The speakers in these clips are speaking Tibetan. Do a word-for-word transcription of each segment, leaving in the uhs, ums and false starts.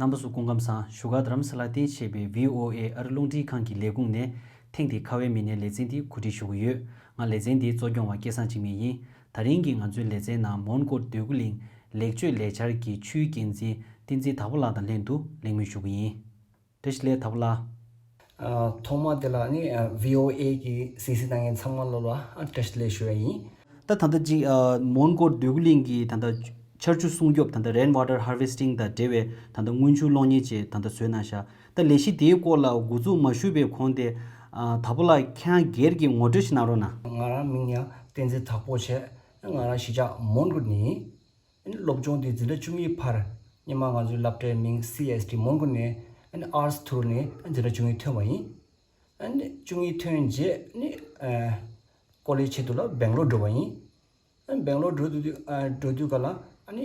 རྣམ་པ་ཚོ་སྐུ་ཁམས་བཟང་། བཞུགས་སྒར་རྡ་རམ་ས་ལར་རྟེན་བྱས་པའི་ཝི་ཨོ་ཨེ་ཨ་རི་རླུང་འཕྲིན་ཁང་གི་ལས་ཁུངས་ནས་ཐེངས་འདིའི་ཁ་བའི་མི་སྣའི་ལེ་ཚན་འདི་གོ་སྒྲིག་ཞུ་གི་ཡོད། ང་ལེ་ཚན་འདིའི་གཙོ་སྐྱོང་བ་སྐལ་བཟང་འཇིགས་མེད་ཡིན། ད་རིང་གི་ང་ཚོའི་ལེ་ཚན་ནང་མོན་གྷོ་འདོད་རྒུ་གླིང་ལེགས་བཅོས་ལས་འཆར་གྱི་ཆུའི་འགན་འཛིན་བསྟན་འཛིན་དྭགས་པོ་ལགས་དང་ལྷན་དུ་གླེང་མོལ་ཞུ་གི་ཡིན། བཀྲ་ཤིས་བདེ་ལེགས་དྭགས་པོ་ལགས། ཨ། ཐོག་མ་དེ་ལ་ནི་ཨ་ཝི་ཨོ་ཨེ་གི་གསན་གཟིགས་གནང་མཁན་ཚང་མ་ལོ་ལ་ཨ་བཀྲ་ཤིས་བདེ་ལེགས་ཞུ་ཡ་ཡིན། ད་ད་ལྟ་ཅིག་ཨ་མོན་གྷོ་འདོད་རྒུ་གླིང་གི་ད་ལྟ་ཆར་ཆུ་སྲུང་སྐྱོབ་ད་ལྟ་rain water harvesting དང་འབྲེལ་བའི་ད་ལྟ་སྔོན་ཆུ་གློག་བརྙན་བཅས་ད་ལྟ་བཟོས་གནང་ཤག་ད་ལས་གཞི་དེའི་སྐོར་ལ་འགོ་འཛུགས་མ་ཞུས་པའི་གོང་དེ། ཨ་དྭགས་པོ་ལགས་ཁྱེད་རང་སྒེར་གྱི་ངོ་སྤྲོད་ཞིག་གནང་རོགས་གནང་། ང་རང་མིང་ཡང་བསྟན་འཛིན་དྭགས་པོ་བྱས། ང་རང་གཞིས་ཆགས་མོན་གྷོ་ནས་ཡིན། སློབ་སྦྱོང་དེ་འཛིན་གྲྭ་བཅུ་གཉིས་བར་སྔོན་མ་ང་ཚོའི་སློབ་གྲྭའི་མིང་སི་ཨེས་ཊི་མོན་གྷོ་ནས་ཨར་ཊི་ཐུར་ནས་འཛིན་གྲྭ་བཅུ་གཉིས་ཐོན་པ་ཡིན། བཅུ་གཉིས་ཐོན་རྗེས་ནི་ཀོ་ལེ་ཇི་ཆེད་དུ་ལ་སྦེང་ལོར་འགྲོ་བ་ཡིན། སྦེང་ལོར་འགྲོ་དུས་འགྲོ་དུས་ག་ལ་ང་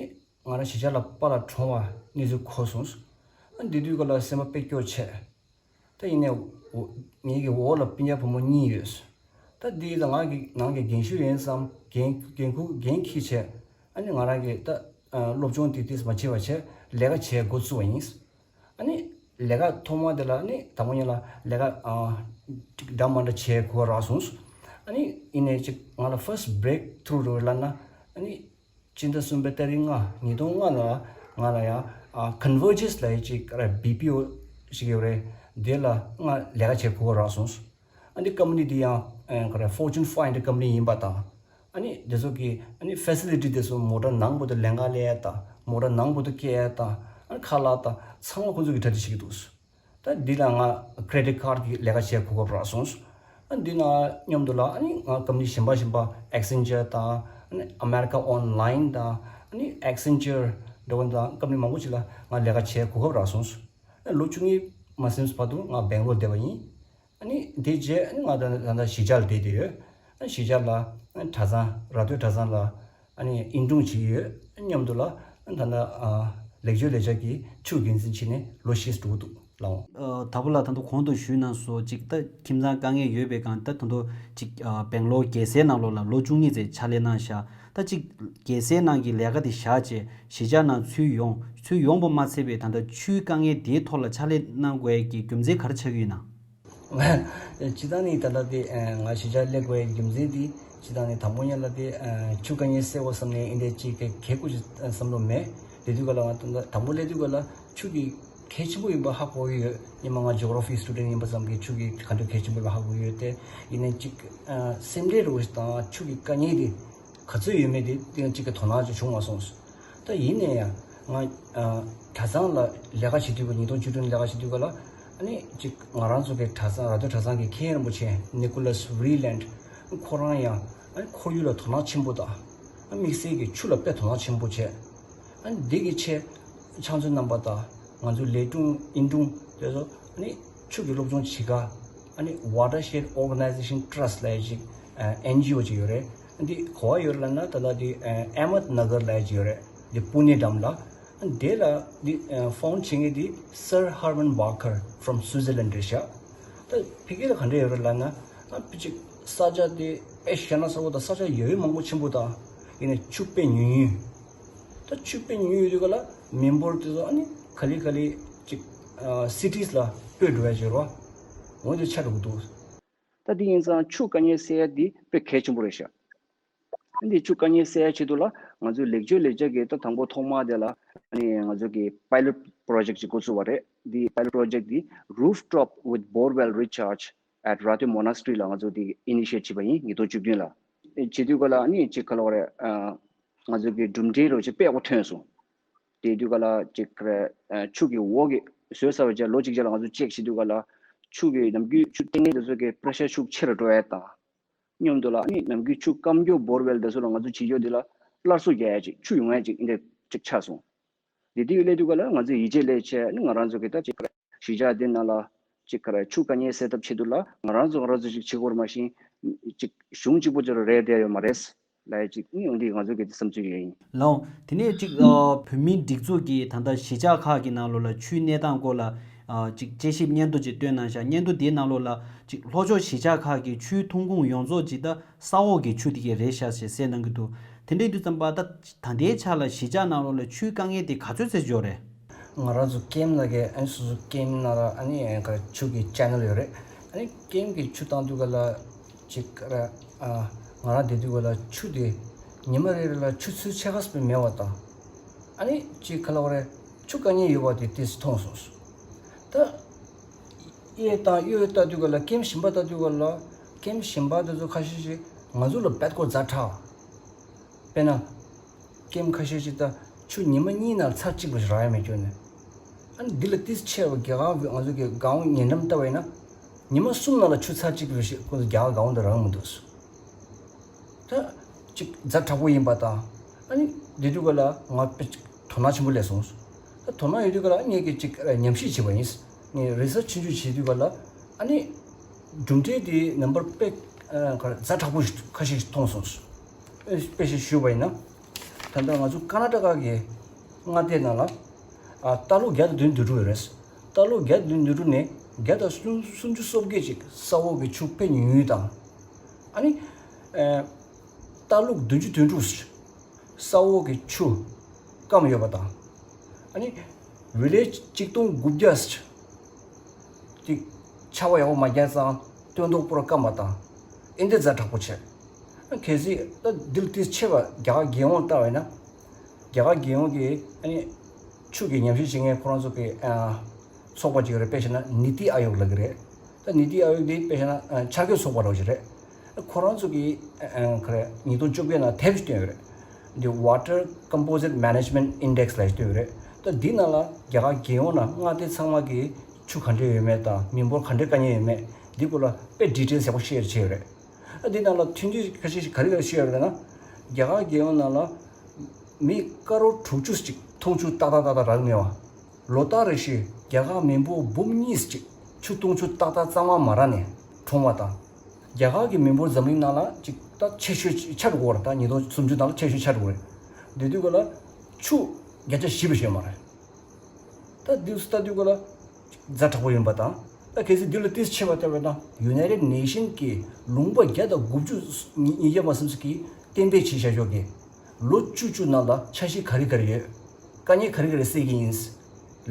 རང་གཞིས་ཆགས་ལ་པཱ་ལགས་གྲོངས་པ་གནས་ཚུལ་གོ་སོང་། དེ་དུས་ག་ལ་སེམས་པ་དཔེ་སྐྱོ་བྱས། ད་ཡིན་ནའི་འོ་ངེད་ཀྱི་འོག་ལ་སྤུན་ཀྱག་བུ་མོ་གཉིས་ཡོད། ད་འདི་ད་ང་གི་ནང་གི་རྒན་ཤོས་ཡིན་བསམ་འགན་འགན་ཁུར་འགན་འཁྱེར་བྱས། ཨ་ནི་ང་རང་གི་ད་སློབ་སྦྱོང་དེ་ཏིས་མ་བྱས་པ་བྱས་ལས་ཀ་བྱས་འགོ་བཙུགས་པ་ཡིན། ཨ་ནི་ལས་ཀ་ཐོག་མ་དེ་ལ་ཨ་ནི་དང་པོ་ཉིད་ལ་ལས་ཀ་འདྲ་མ་འདྲ་བྱས་གོ་རག་སོང་། ཨ་ནི་ཡིན་ནའི་ཅིག་ང་ལ་first breakthrough་རེད་ལབ་ན་ཨ་ནི། སྤྱི་ཟླ་གསུམ་པའི་ཏ་རིག་ལྔ་ཉིས་སྟོང་ལྔ་ལ་ང་ལ་ཡང་ཨ་Convergys་ལབ་ཡ་ཅིག་ར་བི་པི་ཨོ་ཞིག་ཡོད་རེད། དེ་ལ་ང་ལས་ཀ་བྱེད་དགོས་པ་རག་སོང་། ཨ་ནི་ཀམ་པ་ནི་དེ་ཡང་ཨ་ག་རེ་Fortune five hundred་ཀམ་པ་ནི་ཡིན་པ་དང་། ཨ་ནི་དེ་ཚོ་གི་ཨ་ནི་ཕེ་སི་ལི་ཊི་དེ་ཚོ་མོ་ཊ་ནང་བར་དུ་ལེན་ག་སླེབས་ཡ་དང་མོ་ཊ་ནང་བར་དུ་སྐྱེལ་ཡ་དང་ཨ་ནི་ཁ་ལག་དང་ཚང་མ་ཁོང་ཚོ་གི་གྲ་སྒྲིག་བྱེད་ཀྱི་འདུག་ད་འདི་ལ་ང་credit card་གི་ལས་ཀ་བྱེད་གོ་སྐབས་རག་སོང་། ཨ་འདི་ན་མཉམ་དུ་ལ་ཨ་ནི་ང་ཀམ་པ་ནི་གཞན་པ་གཞན་པ་Accenture་དང་ཨ་ནི་America Online་དང་ཨ་ནི་Accenture་འདྲ་བོ་དང་ཀམ་པ་ནི་མང་པོ་ཅིག་ལ་ང་ལས་ཀ་བྱེད་གོ་སྐབས་རག་སོང་། ཨ་ལོ་བཅུ་གཉིས་མ་ཟིན་བར་དུ་ང་སྦེང་ལོར་བསྡད་པ་ཡིན། ཨ་ནི་དེ་རྗེས་ཨ་ནི་ང་ད་ད་ལྟ་གཞིས་ཆགས་ལ་བསྡད་བསྡད་ཡོད། ཨ་གཞིས་ཆགས་ལ་ཨ་གྲྭ་ཚང་ར་སྟོད་གྲྭ་ཚང་ལ་ཨ་ནི་ཨིན་ཀྲུང་བྱེད་ཀྱི་ཡོད། ཨ་མཉམ་དུ་ལ་ཨ་ད་ལྟ་ཨ་ལེགས་བཅོས་ལས་འཆར་གྱི་ཆུ་འགན་འཛིན་བྱས་ནས་ལོ་བཞི་འགྲོ་གི་འདུག་ལགས་འོང་། ཨ་དྭགས་པོ་ལགས་ད་དུང་གོང་དུ་ཞུས་གནང་སོང་ཅིག་ད་ཁྱིམ་ཚང་དཀའ་ངལ་ཡོད་པའི་སྒང་ད་ད་དུང་ཅིག་ཨ་སྦེང་ལོར་རྒྱལ་སའི་ནང་ལོགས་ལ་ལོ་བཅུ་གཉིས་ཙམ་ཕྱག་ལས་གནང་བཞག་ད་ཅིག་རྒྱལ་སའི་ནང་གི་ལས་ཀ་དེ་བཞག་རྗེས་གཞིས་ཆགས་ནང་ཚུར་ཡོང་ཚུར་ཡོང་པ་མ་ཚད་པའི་ད་ལྟ་ཆུའི་དཀའ་ངལ་དེའི་ཐོག་ལ་ཕྱག་ལས་གནང་དགོས་ཀྱི་རྒྱུ་མཚན་ག་རེ་ཆགས་ཀྱི་ཡོད་ན། སྤྱིར་བཏང་ནི་ད་ལྟ་དེ་ང་གཞིས་ཆགས་སླེབས་དགོས་ཡའི་རྒྱུ་མཚན་དེ་སྤྱིར་བཏང་ནི་དང་པོ་ཉིད་ལ་དེ་ཆུ་དཀའ་ངལ་སེལ་བ་བསམ་ནས་ཨིན་དེ་ཅིག་གི་གལ་ཀུ་ཅིག་བསམ་བློ་མེད། དེ་དུས་ག་ལ་ང་དང་པོ་སླེབས་དུས་ག་ལ་ཆུ་གི་གལ་ཆེན་པོ་ཡིན་པ་ཧ་གོ་གི་ཡོད། ཉི་མ་ང་geography student་ཡིན་པ་ཙམ་གྱིས་ཆུ་གི་ག་འདྲ་གལ་ཆེན་པོ་ཡིན་པ་ཧ་གོ་གི་ཡོད་དེ་ཡིན་ནའི་ཅིག་སེམས་ཁྲལ་རུ་དང་ཆུ་གི་དཀའ་ངལ་དེ་ག་ཚོད་ཡོད་མེད་དེ་དེ་ཡང་ཅིག་གི་དོ་སྣང་ཅིག་བྱུང་མ་སོང་། ད་ཡིན་ནའི་ཡང་ང་གྲྭ་ཚང་ལ་ལས་ཀ་བྱེད་དུས་ཉིས་སྟོང་བཅུ་དྲུག་ལས་ཀ་བྱེད་དུས་ག་ལ་ཨ་ནི་ཅིག་ང་རང་ཚོ་གི་གྲྭ་ཚང་ར་སྟོད་གྲྭ་ཚང་གི་མཁན་རིན་པོ་ཆེ་Nicholas Vreeland་ཁོ་རང་ཡང་ཨ་ནི་ཁོར་ཡུག་ལ་དོ་སྣང་ཆེན་པོ་དང་ཨ་དམིགས་བསལ་གྱི་ཆུ་ལ་དཔེ་དོ་སྣང་ཆེན་པོ་བྱས། ཨ་ནི་འདི་གི་ཆེད་ཕྱག་མཛོད་རྣམ་པ་དང་ང་ཚོའི་ལས་དྲུང་ཨིན་དྲུང་དེ་ཚོ་ཨ་ནི་ཆུ་གི་སློབ་སྦྱོང་བྱེད་ག་ཨ་ནི་Watershed Organization Trust་ལབ་ཡ་ཅིག་ཨེན་ཇི་ཨོ་ཅིག་ཡོད་རེད། འདི་ག་པར་ཡོད་ལབ་ན་ད་ལྟ་འདི་ཨ་Ahmednagar་ལབ་ཡ་ཅིག་ཡོད་རེད། འདི་པུ་ནེ་འགྲམ་ལ། འདི་ལ་འདི་ཨ་ཕའུན་ཌི་བྱེད་མཁན་འདི་Sir Herman Walker from Switzerland་རེད་ཤག་ད་ཕ་གི་ལ་ག་འདྲ་ཡོད་རེད་ལབ་ན་ཨ་ཕི་ཅིག་ས་ཆ་དེ་དཔེ་ཞེ་ན་ས་འོག་དང་ས་ཆ་ཡོད་མང་པོ་ཆེན་པོ་དང་ཡིན་ནའི་ཆུ་དཔེ་ཉུང་ཉུང་། ད་ཆུ་དཔེ་ཉུང་ཉུང་ཡོད་དུས་ག་ལ་མི་འབོར་དེ་ཚོ་ཨ་ནི་ག་ལེ་ག་ལེ་ཅིག་ཨ་cities་ལ་སྤོས་འགྲོ་ཡ་ཅིག་རེད་བ། འོན་ཏེ་ཆགས་འགྲོ་གི་འདུག་ད་དེ་ཡིན་ཙང་ཆུ་དཀའ་ངལ་སེལ་ཡ་དེ་དཔེ་གལ་ཆེན་པོ་རེད་ཤག་འདི་ཆུ་དཀའ་ངལ་སེལ་ཡ་ཆེད་དུ་ལ་ང་ཚོའི་ལེགས་བཅོས་ལས་འཆར་གྱི་ད་དང་པོ་ཐོག་མ་དེ་ལ་ཨ་ནི་ང་ཚོ་གི་pilot project་ཅིག་འགོ་ཚུགས་པ་རེད། འདི་pilot project་འདི་Rooftop with Borewell Recharge at Ratwe Monastery་ལ་ང་ཚོ་འདི་initiate་བྱས་པ་ཡིན་ཉིས་སྟོང་བཅུ་བདུན་ལ། བྱེད་དུས་ག་ལ་ཨ་ནི་ཅིག་ག་ལ་བ་རེད་ཨ་ང་ཚོ་གི་གྲུབ་འབྲས་རོ་ཅིག་དཔེ་ཡག་པོ་ཐོན་སོང་། དེ་དུས་ག་ལ་ཅིག་ག་རེད་ཨ་ཆུ་གི་འོག་གི་བཟོས་ཚར་བའི་རྗེས་ལོ་གཅིག་རྗེས་ལ་ང་ཚོ་check་བྱེད་དུས་ག་ལ་ཆུ་གི་ནམ་རྒྱུན་ཆུ་ཏེང་ངེ་དེ་ཚོ་གི་pressure་ཤུགས་ཆེ་རུ་འགྲོ་ཡ་དང་། མཉམ་དུ་ལ་ཨ་ནི་ནམ་རྒྱུན་ཆུ་སྐམ་རྒྱུ་borewell་དེ་ཚོ་ལ་ང་ཚོ་བྱེད་རྒྱུ་དེ་ལ་སླར་གསོ་རྒྱག་ཡ་ཅིག་ཆུ་ཡོང་ཡ་ཅིག་འདི་ཅིག་ཆགས་སོང་། དེ་དུས་སླེབས་དུས་ག་ལ་ང་ཚོས་ཡིད་ཆེས་ལས་བྱས་ཨ་ནི་ང་རང་ཚོ་གི་ད་ཅིག་གཞིས་ཆགས་འདི་ནང་ལ་ཅིག་ག་རེ་ཆུ་དཀའ་ངལ་སེལ་ཐབས་ཆེད་དུ་ལ་ང་རང་ཚོ་ང་རང་ཚོ་ཅིག་བྱེད་དགོས་རེད་མ་གཞི་ཅིག་གཞུང་གཅིག་པོ་ཅིག་རེད་བསྡད་ཡོད་མ་རེད་ལབ་ཡ་ཅིག་ཨ་ནི་འོ་འདི་ང་ཚོ་གི་བསམ་ཚུལ་ཡོད་ཡིན། ལགས་འོང་། དེ་ནས་ཅིག་ཨ་བོད་མིའི་སྒྲིག་འཛུགས་ཀྱིས་ད་ལྟ་གཞིས་ཆགས་ཁག་གི་ནང་ལོགས་ལ་ཆུའི་གནས་སྟངས་སྐོར་ལ་ཨ་ཅིག་དཔྱད་ཞིབ་སྙན་ཐོ་ཅིག་བཏོན་གནང་ཤག་སྙན་ཐོ་དེའི་ནང་ལོགས་ལ་ཅིག་ལྷོ་ཕྱོགས་གཞིས་ཆགས་ཁག་གི་ཆུའི་ཐོན་ཁུངས་ཡོངས་རྫོགས་ཅིག་ད་ས་འོག་གི་ཆུ་དེ་གས་རེད་ཤག་ཅེས་གསལ་གནང་གི་འདུག་དེ་འདྲ་ཡིན་དུས་ཙམ་པ་ད་ད་ལྟའི་ཆ་ལ་གཞིས་ཆགས་ནང་ལོགས་ལ་ཆུའི་དཀའ་ངལ་དེ་ག་ཚོད་ཙམ་ཡོད་རེད། ང་རང་ཚོ་ཀེམ་ནང་གི་ཨ་ནི་སོ་སོ་ཀེམ་ནང་ལ་ཨ་ནི་ཨ་ཆུ་གི་ཅེ་ནལ་ཡོད་རེད། ཨ་ནི་ཀེམ་གི་ཆུ་བཏང་དུས་ག་ལ་ཅིག་ར་ཨ་ང་རང་བསྡད་དུས་ག་ལ་ཆུ་དེ་ཉི་མ་རེ་རེ་ལ་ཆུ་ཚོད་ཕྱེད་ཀ་ཙམ་མེད་པ་དང་། ཨ་ནི་ཅིག་ག་ལ་བ་རེད། ཆུ་དཀའ་ངལ་ཡོད་པ་དེ་ཏོག་ཙམ་མཐོང་སོང་། ད་གཡས་དང་གཡོན་ལྟ་དུས་ག་ལ་ཀེམ་གཞན་པ་ལྟ་དུས་ག་ལ་ཀེམ་གཞན་པ་དེ་ཚོ་ཁ་ཤས་ཤིག་ང་ཚོ་ལ་རྦད་ཀོ་ཛ་དྲག་དཔེར་ན། ཀེམ་ཁ་ཤས་ཤིག་ད་ཆུ་ཉི་མ་གཉིས་ནང་ཚར་གཅིག་པ་ཞིག་རག་ཡ་མེད་ཀྱོ་ནས། ཨ་ནི་འདི་ལ་ཏིས་ཆེ་བ་རྒྱ་གར་ང་ཚོ་གི་གང་ཉེ་འགྲམ་ལྟ་བ་ཡིན་ན། ཉི་མ་གསུམ་ནང་ལ་ཆུ་ཚར་གཅིག་པ་ཞིག་ཁོ་ཚོ་རྒྱ་གར་གང་དུ་རག་མི་འདུག་ད་ཅིག་ཛ་དྲག་པོ་ཡིན་པ་དང་། ཨ་ནི་འདི་དུས་ག་ལ་ང་དཔེ་ཅིག་དོ་སྣང་ཆེན་པོ་སླེབས་སོང་། ད་དོ་སྣང་ཡོད་དུས་ག་ལ་ངས་ཀྱི་ཅིག་ཉམས་ཞིབ་བྱས་པ་ཡིན། ངས་རི་སར་ཆི་ཆུང་ཆུང་བྱེད་དུས་ག་ལ་ཨ་ནི། གྲུབ་འབྲས་དེ་ནམ་བར་དཔེ་ཛ་དྲག་པོ་ཞིག་ཁ་ཤས་ཤིག་མཐོང་སོང་། དཔེ་ཞིག་ཞུས་པ་ཡིན་ན། ད་ལྟ་ང་ཚོ་ཀར་ནཱ་ཊ་ཀ་གི་མངའ་སྡེ་ནང་ལ་ཨ་ལྟ་ལུག་བརྒྱ་དང་བདུན་དོན་དྲུག་ཡོད་རེད། ལྟ་ལུག་བརྒྱ་དང་བདུན་དོན་དྲུག་ནས་བརྒྱ་དང་སུམ་ཅུ་སོ་བརྒྱད་ཅིག་ས་འོག་གི་ཆུ་དཔེ་ཉུང་ཉུང་དང་། ཨ་ནི་ཨ་ལྟ་ལུག་བདུན་ཅུ་དོན་དྲུག་ས་འོག་གི་ཆུ་སྐམ་ཡོད་པ་དང་། ཨ་ནི་བི་ལེ་ཇི་གཅིག་སྟོང་དགུ་བརྒྱ་ཅིག་ཆར་པ་ཡག་པོ་མ་བརྒྱབ་ཙང་སྟོན་ཐོག་པུ་ར་སྐམ་པ་དང་། ཨེ་འདི་ཛ་དྲག་པོ་བྱས། ཨ་གལ་སྲིད་ད་འདི་ལ་ཏིས་ཆེ་བ་རྒྱ་གར་རྒྱལ་ཡོངས་ལྟ་བས་ན། རྒྱ་གར་རྒྱལ་ཡོངས་ཀྱི་ཨ་ནི་ཆུ་གི་ཉམས་ཞིབ་བྱེད་མཁན་ཁོ་རང་ཚོ་གི་ཨ། ཚོགས་པ་ཅིག་རེད། དཔེ་བཞག་ན་ནི་ཏི་ཨ་ཡོག་ལབ་ཀྱི་རེད། ད་ནི་ཏི་ཨ་ཡོག་དེ་དཔེ་བཞག་ན་ཨ་འཆར་འགོད་ཚོགས་པ་རོགས་ཤིག་རེད། ཁོ་རང་ཚོ་གིས་ཨ་ཨ་ག་རེ་ཉིས་སྟོང་བཅོ་བརྒྱད་ནང་དེབ་ཞིག་བཏོན་ཡོད་རེད། འདི་Water Composite Management Index ལབ་ཞིག་བཏོན་ཡོད་རེད། ད་འདི་ནང་ལ་རྒྱ་གར་རྒྱལ་ཡོངས་ནང་མངའ་སྡེ་ཚང་མ་གི་ཆུ་ག་འདྲས་ཡོད་མེད་དང་མི་འབོར་ག་འདྲས་དཀའ་ངལ་ཡོད་མེད་འདི་སྐོར་ལ་དཔེ་ཌི་ཊེལ་ཡག་པོ་ཤེར་བྱས་ཡོད་རེད། ཨ་འདི་ནང་ལ་ཐོན་རྒྱུ་ཁ་ཤས་ཤིག་ག་རེ་ག་རེ་ཤེར་ཡོད་རེད་ན། རྒྱ་གར་རྒྱལ་ཡོངས་ནང་ལ་མི་ཀ་རོར་དྲུག་ཅུ་ཅིག་འཐུང་ཆུ་ཏག་ཏག་ཏག་ཏག་རག་མེད་པ། ལོ་ལྟར་རེ་བཞིན་རྒྱ་གར་མི་འབོར་འབུམ་གཉིས་ཅིག་ཆུ་འཐུང་ཆུ་ཏག་ཏག་གཙང་མ་མ་རག་ནས་གྲོངས་པ་དང་། རྒྱ་གར་གྱི་མི་འབོར་འཛམ་གླིང་ནང་ལ་ཅིག་ད་ཆེ་ཤོས་ཆགས་འགྲོ་གི་ཡོད་རེད། ད་ཉིས་སྟོང་སུམ་ཅུ་ནང་ལ་ཆེ་ཤོས་ཆགས་འགྲོ་གི་ཡོད་རེད། དེ་དུས་སྐབས་ལ་ཆུ་བརྒྱ་ཆ་བཞི་བ་ཞིག་ཡོད་མ་རེད། ད་དུས་སུ་ལྟ་དུས་སྐབས་ལ་ཛ་དྲག་པོ་ཡིན་པ་དང་། ད་གལ་སྲིད་འདི་ལ་ཏིས་ཆེ་བ་བལྟས་པ་ན་United Nation གྱི་ལུང་པ་བརྒྱ་དང་དགུ་བཅུ་ཉིས་བརྒྱ་མ་ཟིན་ཙམ་གྱིས་གཏན་འབེབས་བྱས་བཞག་ཆོག་གི། ལོ་བཅུ་བཅུ་ནང་ལ་འཆར་གཞི་ག་རེ་ག་རེ་ཡོད། དཀའ་ངལ་ག་རེ་ག་རེ་སེལ་གྱི་ཡིན།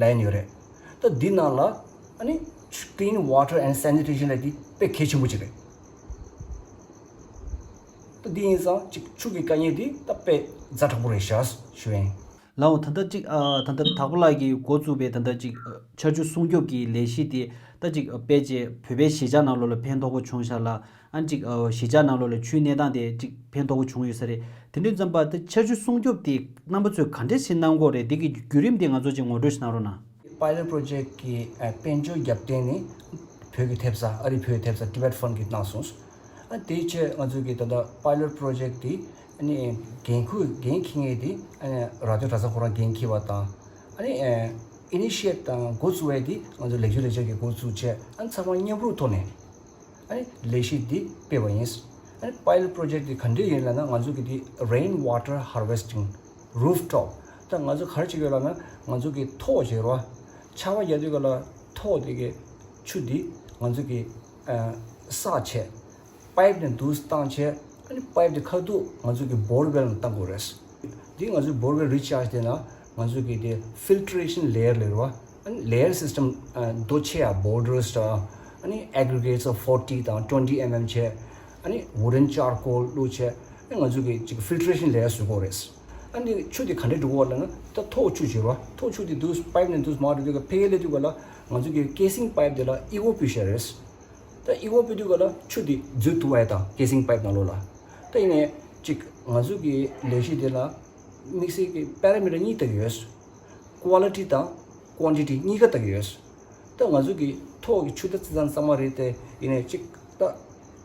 ལན་ཡོད་རེད། ད་འདི་ནང་ལ་ཨ་ནི་Clean Water and Sanitation ལབ་དེ་དཔེ་གལ་ཆེན་པོ་ཅིག་རེད། ད་འདི་ཡིན་ཙང་ཅིག་ཆུ་གི་དཀའ་ངལ་འདི་ད་དཔེ་ཛ་དྲག་པོ་རེད་ཤག་ཞུ་ཡིན། ལའོ། ད་ལྟ་ཅིག་ཨ་ད་ལྟ་དྭགས་པོ་ལགས་ཀྱིས་འགོ་བཙུགས་པའི་ད་ལྟ་ཅིག་ཆར་ཆུ་སྲུང་སྐྱོབ་ཀྱི་ལས་གཞི་དེ་ད་ཅིག་ཕལ་ཆེར་བོད་པའི་གཞིས་ཆགས་ནང་ལོགས་ལ་ཕན་ཐོགས་པོ་བྱུང་ཤག་ལ། ཨ་ཅིག་ཨ་གཞིས་ཆགས་ནང་ལོགས་ལ་ཆུའི་གནས་སྟངས་དེ་ཅིག་ཕན་ཐོགས་པོ་བྱུང་ཡོད་ས་རེད། དེ་འདྲ་ཙམ་པ་ད་ཆར་ཆུ་སྲུང་སྐྱོབ་དེ་རྣམ་པ་ཚོས་ག་འདྲས་ཞིག་གནང་དགོས་རེད། དེ་གི་བརྒྱུད་རིམ་དེ་ང་ཚོ་ཅིག་ངོ་སྤྲོད་ཞིག་གནང་རོགས་གནང་། Pilot Project གི་ཨ་དཔལ་འབྱོར་རྒྱབ་རྟེན་ནི་བོད་ཀྱི་ཐེབས་རྩ་ཨ་རིའི་བོད་ཀྱི་ཐེབས་རྩ་Tibet Fund གིས་གནང་སོང་། ཨ་དེའི་ཆེད་ང་ཚོ་གི་ད་ལྟ་Pilot Project དེ་ཨ་ནི་འགན་ཁུར་འགན་འཁྱེར་མཁན་དེ་ཨ་ནི་རྭ་སྟོད་གྲྭ་ཚང་ཁོ་རང་འགན་འཁྱེར་བ་དང་། ཨ་ནི་ཨ་Initiate དང་འགོ་བཙུགས་པ་དེ་ང་ཚོ་ལེགས་བཅོས་ལས་འཆར་གྱི་འགོ་བཙུགས་བྱས། ཨ་ནི་ཚང་མ་མཉམ་རུབ་ཐོག་ནས་ཨ་ནི་ལས་གཞི་འདི་སྤེལ་བ་ཡིན། ཨ་ནི་Pilot Project འདི་ག་འདྲས་ཡིན་ལབ་ན། ང་ཚོ་གི་འདི་Rain Water Harvesting Rooftop ད་ང་ཚོ་ག་རེ་བྱེད་ཀྱི་ཡོད་ལབ་ན། ང་ཚོ་གི་ཐོག་བྱེད་རོགས། ཆར་པ་རྒྱག་དུས་ག་ལ་ཐོག་དེ་གི་ཆུ་འདི་ང་ཚོ་གི་ཨ་བསགས་བྱས། Pipe ནས་འདུག་བཏང་བྱས། ཨ་ནི་Pipe དེ་ཁ་ཐུག་ང་ཚོ་གི་Borewell ལ་བཏང་དགོས་རེད། འདི་ང་ཚོའི་Borewell Recharge དེ་ན་ང་ཚོ་གི་དེ་Filtration Layer ལབ་རེད་བ། ཨ་ནི་Layer System ཨ་རྡོ་ཆེ་ཡ་Boulders དང་། ཨ་ནི་Aggregates of forty དང་twenty mm བྱས། ཨ་ནི་Wooden Charcoal བླུགས་བྱས། ཨ་ནི་ང་ཚོ་གི་ཅིག་Filtration Layer བཟོ་དགོས་རེད། ཨ་ནི་ཆུ་དེ་ག་འདྲས་འགྲོ་གི་ཡོད་ལབ་ན། ད་ཐོག་ཆུ་བྱེད་རོགས། ཐོག་ཆུ་དེ་འདུག Pipe ནས་འདུག་མར་འགྲོ་དུས་ཀ་ཕ་གིར་སླེབས་དུས་ག་ལ་ང་ཚོ་གི་Casing Pipe དེ་ལ་ཨི་ཝོ་ཕུལ་བཞག་རེད། ད་ཨི་ཝོ་ཕུལ་དུས་ག་ལ་ཆུ་དེ་འཛུལ་ཐུབ་པ་དང་། Casing Pipe ནང་ལོགས་ལ། ད་ཡིན་ནའི་ཅིག་ང་ཚོ་གི་ལས་གཞི་དེ་ལ་དམིགས་བསལ་གྱི་Parameter གཉིས་བཏགས་ཡོད། Quality དང་Quantity གཉིས་ཀ་བཏགས་ཡོད། ད་ང་ཚོ་གི་ཐོག་གི་ཆུ་ད་ཙི་ཙང་ཙང་མ་རེད་དེ། ཡིན་ནའི་ཅིག་ད་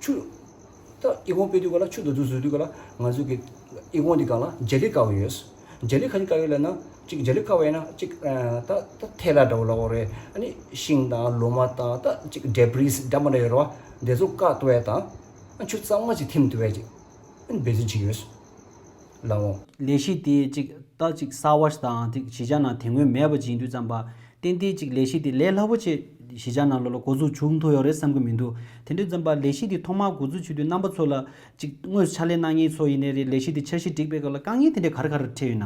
ཆུ་ད་ཨི་ཁུང་ཕུལ་དུས་ག་ལ་ཆུ་དེ་ཚོ་བཟོ་དུས་ག་ལ་ང་ཚོ་གི་ཨི་ཁུང་དེ་སྒང་ལ་རྒྱ་ལི་བཀབ་ཡོད། རྒྱ་ལི་ག་རེ་བཀབ་ཡོད་ལབ་ན། ཅིག་རྒྱ་ལི་བཀབ་ཡོད་ན་ཅིག་ཨ་ད་ད་ཐལ་བ་འདྲ་བོ་ལབ་དགོས་རེད། ཨ་ནི་ཤིང་དང་ལོ་མ་དང་ད་ཅིག་Debris འདྲ་མི་འདྲ་ཡོད་རེད་བ། དེ་ཚོ་བཀག་ཐུབ་ཡ་དང་། ཨ་ཆུ་གཙང་མ་ཅིག་ཐིམ་ཐུབ་ཡ་ཅིག་ཨ་ནི་འབད་བརྩོན་བྱེད་ཀྱི་ཡོད། ལགས་འོང་། ལས་གཞི་དེ་ཅིག་ད་ཅིག་གསར་བ་ཞིག་དང་ཅིག་གཞིས་ཆགས་ནང་དེ་སྔོན་མེད་པ་ཅིག་ཡིན་དུས་ཙམ་པ། ཏན་ཏན་ཅིག་ལས་གཞི་དེ་ལས་སླ་པོ་ཆེ་གཞིས་ཆགས་ནང་ལོགས་ལ་འགོ་འཛུགས་བྱུང་ཐུབ་ཡོད་རེད་བསམ་གྱི་མི་འདུག་དེ་འདྲ་ཙམ་པ་ལས་གཞི་དེ་ཐོག་མར་འགོ་འཛུགས་བྱེད་དུས་རྣམ་པ་ཚོ་ལ་ཅིག་དངོས་སུ་ཕྱག་ལས་གནང་མཁན་ཚོ་ཡིན་ནའི་རེད། ལས་གཞི་དེ་འཆར་གཞི་སྒྲིག་པའི་སྐབས་ལ་དཀའ་ངལ་དེ་འདྲ་ག་རེ་ག་རེ་འཕྲད་ཡོད་ན།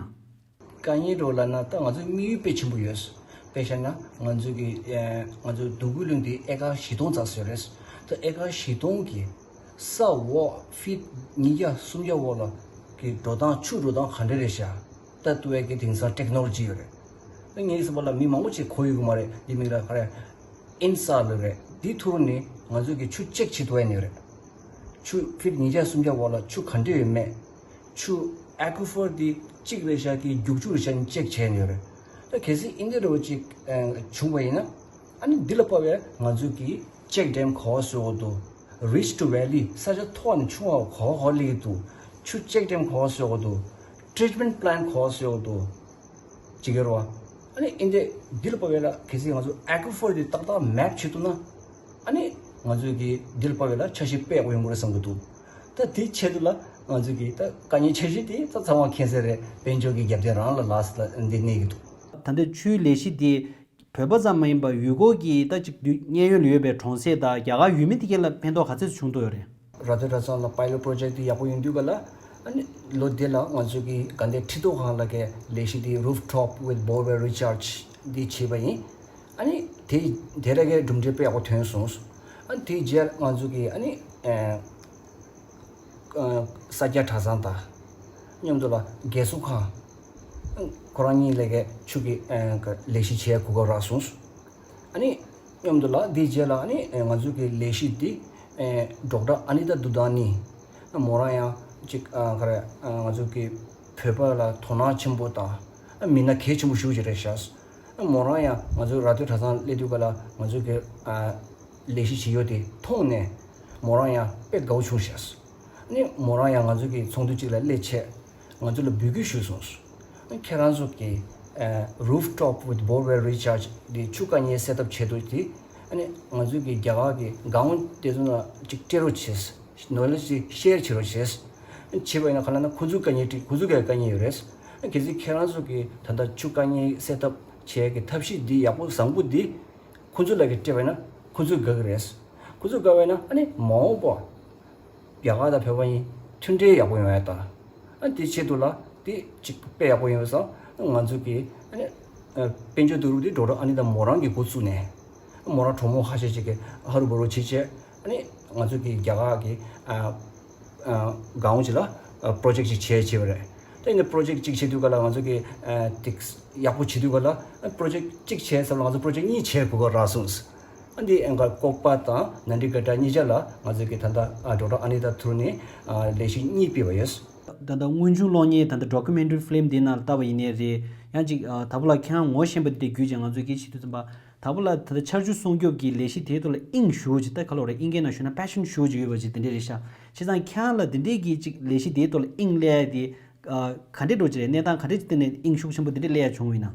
དཀའ་ངལ་འདྲ་བོ་ལབ་ན་ད་ང་ཚོ་དམིགས་ཡུལ་དཔེ་ཆེན་པོ་ཡོད། དཔེ་བཞག་ན་ང་ཚོ་གི་ཨེ་ང་ཚོ་འདོད་རྒུ་གླིང་འདི་ཨེ་ཀར་བཞི་སྟོང་ཙམ་ཡོད་རེད། ད་ཨེ་ཀར་བཞི་སྟོང་གི་ས་འོག་ཕིཊ་ཉིས་བརྒྱ་སུམ་བརྒྱ་འོག་ལ་གི་འགྲོ་སྟངས་ཆུ་འགྲོ་སྟངས་ག་འདྲ་རེད་ཤག་ལྟ་ཐུབ་ཡས་ཀྱི་དེང་སང་ཊེག་ནོ་ལོ་ཇི་ཡོད་རེད། ད་ངའི་བསམ་པ་ལ་མི་མང་པོ་ཅིག་གོ་ཡོད་གི་མ་རེད། འདི་མིང་ལ་ག་རེ་ཨིན་སཱ་ལབ་རེད། འདི་ཐོག་ནས་ང་ཚོ་གི་ཆུ་ཅེག་བྱེད་ཐུབ་ཡས་ནི་ཡོད་རེད། ཆུ་ཕིཊ་ཉིས་བརྒྱ་སུམ་བརྒྱ་འོག་ལ་ཆུ་ག་འདྲ་ཡོད་མེད། ཆུ་ཨེ་ཀུ་ཧྥར་འདི་གཅིག་རེད་ཤག་གི་རྒྱུག་ཆུ་རེད་ཤག་ནི་ཅེག་བྱས་ནི་ཡོད་རེད། ད་གལ་སྲིད་ཨིན་དེ་འདྲ་བ་ཅིག་ཨ་བྱུང་བ་ཡིན་ན། ཨ་ནི་འདི་ལ་དཔག་པའི་ང་ཚོ་གི་ཅེག་ཌེམ་ག་པར་བཟོ་དགོས་འདུག་རི་ཇི་ཊུ་ཝེ་ལི་ས་ཆ་མཐོ་བ་ནས་ཆུང་བ་ག་པར་ག་པར་སླེབས་ཀྱི་འདུག་ཆུ་ཅེག་ཌེམ་ག་པར་བཟོ་དགོས་འདུག་ཊི་རི་ཊི་མེན་ཊི་པི་ལན་ཊི་ག་པར་བཟོ་དགོས་འདུག་ཅིག་ཡོད་རེད་བ། ཨ་ནི་ཨིན་དེ་འདི་ལ་དཔག་པའི་ལ་གལ་སྲིད་ང་ཚོ་ཨེ་ཀུ་ཧྥར་འདི་ཏག་ཏག་མེབ་བྱེད་ཐུབ་ན། ཨ་ནི་ང་ཚོ་གི་འདི་ལ་དཔག་པའི་ལ་འཆར་གཞི་དཔེ་ཡག་པོ་ཡོང་གི་རེད་བསམ་གི་འདུག་ད་དེའི་ཆེད་དུ་ལ་ང་ཚོ་གི་ད་དཀའ་ཉེན་འཆར་གཞི་དེ་ད་ཚང་མ་མཁྱེན་གསལ་རེད། དཔལ་འབྱོར་གྱི་རྒྱབ་རྟེན་རང་ལ་ལགས་ལ་འདི་གནས་ཀྱི་འདུག་ད་ལྟ་ཆུའི་ལས་གཞི་དེ་བོད་པ་ཙམ་མ་ཡིན་པར་ཡུལ་སྐོར་གྱི་ད་ཅིག་དུས་མཉན་ཡོད་ལ་ཡོད་པའི་གྲོང་གསེབ་དང་རྒྱ་གར་ཡུལ་མི་དེ་གས་ལ་ཕན་ཐོགས་ག་ཚོད་བྱུང་ཐུབ་ཡོད་རེད། ར་སྟོད་གྲྭ་ཚང་ལ་པའི་ལོཊ་པྲོ་ཇེཀཊ་དེ་ཡག་པོ་ཡོང་དུས་ག་ལ། ཨ་ནི་ལོ་དེ་ལ་ང་ཚོ་གི་དགའ་ལྡན་ཁྲི་ཐོག་ཁང་ལ་གི་ལས་གཞི་དེ་རུབ་ཊོབ་ཝིད་བོར་ཝེལ་རི་ཅར་ཇི་འདི་བྱས་པ་ཡིན། ཨ་ནི་དེ་དེ་ལ་གི་གྲུབ་འབྲས་དཔེ་ཡག་པོ་ཐོན་སོང་། ཨ་ནི་དེའི་རྗེས་ང་ཚོ་གི་ཨ་ནི་ཨ་ཨ་ས་སྐྱ་གྲྭ་ཚང་དང་མཉམ་དུ་ལ་རྒས་གསོ་ཁང་ཁོ་རང་གཉིས་ལ་གི་ཆུ་གི་ཨ་ལས་གཞི་བྱས་གོ་སྐབས་རག་སོང་། ཨ་ནི་མཉམ་དུ་ལ་འདིའི་རྗེས་ལ་ཨ་ནི་ང་ཚོ་གི་ལས་གཞི་འདི་ཨ་ཌོག་ཊར་ཨ་ནི་ཏ་དུ་དཱ་ནི་མོ་རང་ཡང་ཅིག་ཨ་ག་རེ་ཨ་ང་ཚོ་གི་བོད་པ་ལ་དོ་སྣང་ཆེན་པོ་དང་ཨ་མི་སྣ་གལ་ཆེན་པོ་ཞེ་པོ་ཅིག་རེད་ཤག་ཨ་མོ་རང་ཡང་ང་ཚོ་ར་སྟོད་གྲྭ་ཚང་སླེབས་དུས་ག་ལ་ང་ཚོ་གི་ཨ་ལས་གཞི་བྱེད་ཡོད་དེ་མཐོང་ནས་མོ་རང་ཡང་དཔེ་དགའ་བོ་བྱུང་ཤག་ཨ་ནི་མོ་རང་ཡང་ང་ཚོ་གི་ཚོགས་འདུ་གཅིག་ལ་སླེབས་བྱས། ང་ཚོ་ལ་འབོད་སྐུལ་ཞུས་སོང་། ཁྱེད་རང་ཚོ་གི་ཨ་རུབ་ཊོབ་ཝིད་བོར་ཝེལ་རི་ཅར་ཇི་འདི་ཆུ་དཀའ་ངལ་སེལ་ཐབས་བྱེད་དུས་དེ། ཨ་ནི་ང་ཚོ་གི་རྒྱ་གར་གི་སྒང་དེ་ཚོ་ལ་ཅིག་སྤྲད་རོགས་བྱེད། ནོ་ལེ་ཇི་ཅིག་ཤེར་བྱེད་རོགས་བྱེད། བྱས་པ་ཡིན་ན་ག་ལ་ན་ཁོ་ཚོའི་དཀའ་ངལ་འདྲ་ཁོ་ཚོའི་གི་དཀའ་ངལ་ཡོད་རེད། གལ་སྲིད་ཁྱེད་རང་ཚོ་གི་ད་ལྟ་ཆུ་དཀའ་ངལ་སེལ་ཐབས་བྱེད་ཀྱི་ཐབས་ཤེས་འདི་ཡག་པོ་བཟང་པོ་འདི་ཁོ་ཚོ་ལ་གི་སྤྲད་པ་ཡིན་ན་ཁོ་ཚོ་དགའ་གི་རེད། ཁོ་ཚོ་དགའ་བ་ཡིན་ན་ཨ་ནི་མ་འོངས་པ། རྒྱ་གར་དང་བོད་པ་གཉིས་མཐུན་འབྲེལ་ཡག་པོ་ཡོང་ཡ་དང་། ཨ་དེ་ཆེད་དུ་ལ་དེ་གཅིག་དཔེ་ཡག་པོ་ཡོང་བ་སོང་། ང་ཚོ་གི་ཨ་ནི་ཨ་དཔལ་འབྱོར་བསྡུ་རུབ་དེ་ཌོག་ཊར་ཨ་ནི་ཏ་མོ་རང་གི་འགོ་བཙུགས་ནས། མོ་རང་གྲོགས་མོ་ཁ་ཤས་ཅིག་གིས་ཧ་རུ་བ་རུ་བྱེད་བྱས། ཨ་ནི་ང་ཚོ་གི་རྒྱ་གར་གི་ཨ་ཨ་སྒང་ཅིག་ལ་ཨ་པྲོ་ཇེཀཊ་ཅིག་བྱས་བྱས་པ་རེད། ད་ཡིན་ན་པྲོ་ཇེཀཊ་གཅིག་བྱེད་དུས་ག་ལ་ང་ཚོ་གི་ཨ་ཏིག་ཡག་པོ་བྱེད་དུས་ག་ལ་ཨ་པྲོ་ཇེཀཊ་གཅིག་བྱས་ཙམ་ལ་ང་ཚོ་པྲོ་ཇེཀཊ་གཉིས་བྱས་གོ་སྐབས་རག་སོང་། ཨ་འདི་ཨེ་འགའ་ཀོག་པ་དང་ནན་ཏི་ག་ཏྲ་གཉིས་ཆ་ལ་ང་ཚོ་གི་ད་ལྟ་ཨ་ཌོག་ཊར་ཨ་ནི་ཏ་ཐུར་ནས་ཨ་ལས་གཞི་གཉིས་སྤེལ་བ་ཡོད། ད་ལྟ་དངོས་བྱུང་གློག་བརྙན་ད་ལྟ་ཌོ་ཀུ་མེན་ཊ་རི་ཕི་ལིམ་འདི་ནང་ལ་ལྟ་བ་ཡིན་ནའི་རེད། ཡང་ཅིག་ཨ་ད་བུ་ལ་ཁྱེད་རང་ངོ་ཤེས་པ་འདི་བརྒྱུད་ཅིག་ང་ཚོས་གི་བྱེད་དུས་ཙམ་པ། ད་བུ་ལ་ད་ལྟ་ཆར་ཆུ་སྲུང་སྐྱོབ་ཀྱི་ལས་གཞི་དེའི་ཐོག་ལ་དབྱིངས་ཞུགས་ཅིག་ད་ག་ལོ་རེད། དབྱིན་སྐད་ནང་ཞུས་ན་པེ་ཤན་ཞུགས་ཅིག་ཡོད་པ་ཅིག་དེ་འདྲས་རེད་ཤག་བྱས་ཙང་ཁྱེད་རང་ལ་དེ་འདྲས་ཀྱི་ཅིག་ལས་གཞི་དེའི་ཐོག་ལ་དབྱིངས་སླེབས་ཡ་དེ་ཨ་ག་འདྲས་འགྲོ་ཅིག་རེད། གནས་སྟངས་ག་འདྲས་ཅིག་སྟེང་ནས་དབྱིངས་ཤུགས་ཆེན་པོ་དེ་འདྲས་སླེབས་ཡ་བྱུང་བ་ཡིན་ན།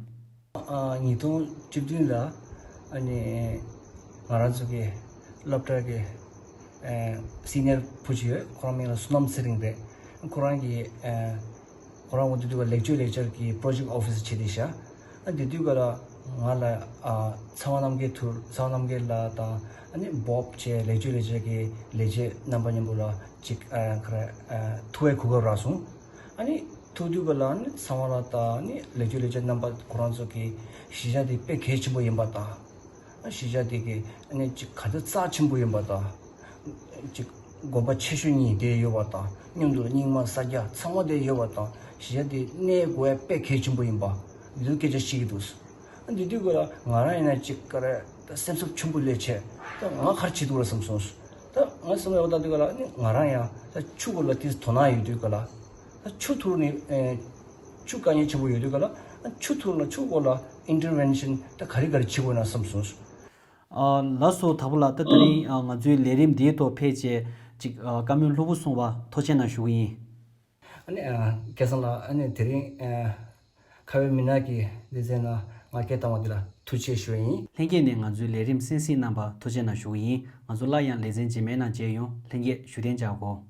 ཨ་ཉིས་སྟོང་བཅུ་བདུན་ལ་ཨ་ནི་ང་རང་ཚོ་གི་སློབ་གྲྭ་གི་ཨ་སི་ནི་ཡར་བུ་ཅིག་ཡོད། ཁོ་རང་མིང་ལ་བསོད་ནམས་ཚེ་རིང་རེད། ཁོ་རང་གི་ཨ་ཁོ་རང་འོ་དེ་དུས་ལ་ལེགས་བཅོས་ལས་འཆར་གྱི་པྲོ་ཇེཀཊ་ཨོ་ཕི་སར་བྱེད་བསྡད་ཤག་ཨ་དེ་དུས་ག་ལ་ང་ལ་ཨ་ཚེ་དབང་རྣམ་རྒྱལ་ཐུར་ཚེ་དབང་རྣམ་རྒྱལ་ལགས་དང་ཨ་ནི་བོབ་བྱས་ལེགས་བཅོས་ལས་འཆར་གྱི་ལས་བྱེད་རྣམ་པ་མཉམ་པོ་ལ་ཅིག་ཨ་ག་རེ་ཨ་ཐུག་པའི་གོ་སྐབས་རག་སོང་། ཨ་ནི། ཐུག་དུས་ག་ལ་ནི་ཚེ་དབང་ལགས་དང་ནི་ལེགས་བཅོས་ལས་འཆར་རྣམ་པ་ཁོ་རང་ཚོ་གི་གཞིས་ཆགས་དེ་དཔེ་གལ་ཆེན་པོ་ཡིན་པ་དང་། གཞིས་ཆགས་དེ་གི་ནི་ཅིག་ག་ཚོད་རྩ་ཆེན་པོ་ཡིན་པ་དང་། ཅིག་དགོན་པ་ཆེ་ཤོས་གཉིས་དེ་ཡོད་པ་དང་མཉམ་དུ་རྙིང་མ་ས་སྐྱ་ཚང་མ་དེ་ཡོད་པ་དང་གཞིས་ཆགས་དེ་གནས་དགོས་ཡ་དཔེ་གལ་ཆེན་པོ་ཡིན་པ་འདི་ཚོ་སྐད་ཆ་བཤད་ཀྱི་འདུག་ཨ་འདི་དུས་ག་ལ་ང་རང་ཡིན་ན་ཅིག་ག་རེ་ད་སེམས་འཚབ་ཆེན་པོ་སླེབས་བྱས་ད་ང་ག་རེ་བྱེད་ཐུབ་ར་བསམ་སོང་། ད་ང་སེམས་ལ་ཡོད་ད་དུས་ག་ལ་ནི་ང་རང་ཡང་ད་ཆུ་སྐོར་ལ་ཏིས་དོ་སྣང་ཡོད་དུས་ག་ལ་ད་ཆུ་ཐུར་ནི་ཨེ་ཆུ་དཀའ་ངལ་ཆེན་པོ་ཡོད་དུས་ག་ལ་ཆུ་ཐུར་ལ་ཆུ་སྐོར་ལ་ཨིན་ཊར་ཝེན་ཤན་ད་ག་རེ་ག་རེ་བྱེད་དགོས་ན་བསམ་སོང་། ཨ་ལགས་སོ། ད་བུ་ལགས་ད་དེ་རིང་ཨ་ང་ཚོའི་ལས་རིམ་འདིའི་ཐོག་ཕེབས་བྱས་ཅིག་ཨ་བཀའ་མོལ་ལྷུག་པོ་གསུངས་པ་ཐུགས་རྗེ་གནང་ཞུ་གི་ཡིན། ཨ་ནི་ཨ་སྐལ་བཟང་ལགས་ཨ་ནི་དེ་རིང་ཨ་ཁ་བའི་མི་ནག་གི་སྡེ་ཚན་ནང་ང་སྐད་བཏང་བ་འདི་ལ་ཐུགས་རྗེ་ཆེ་ཞུ་བ་ཡིན། ལྷན་རྒྱས་ནས་ང་ཚོའི་ལས་རིམ་གསན་གཟིགས་གནང་བར་ཐུགས་རྗེ་གནང་ཞུ་གི་ཡིན། ང་ཚོ་སླར་ཡང་ལེ་ཚན་རྗེས་མའི་ནང་མཇལ་ཡོང་། ལྷན་རྒྱས་བཞུགས་གདན་འཇགས་དགོས།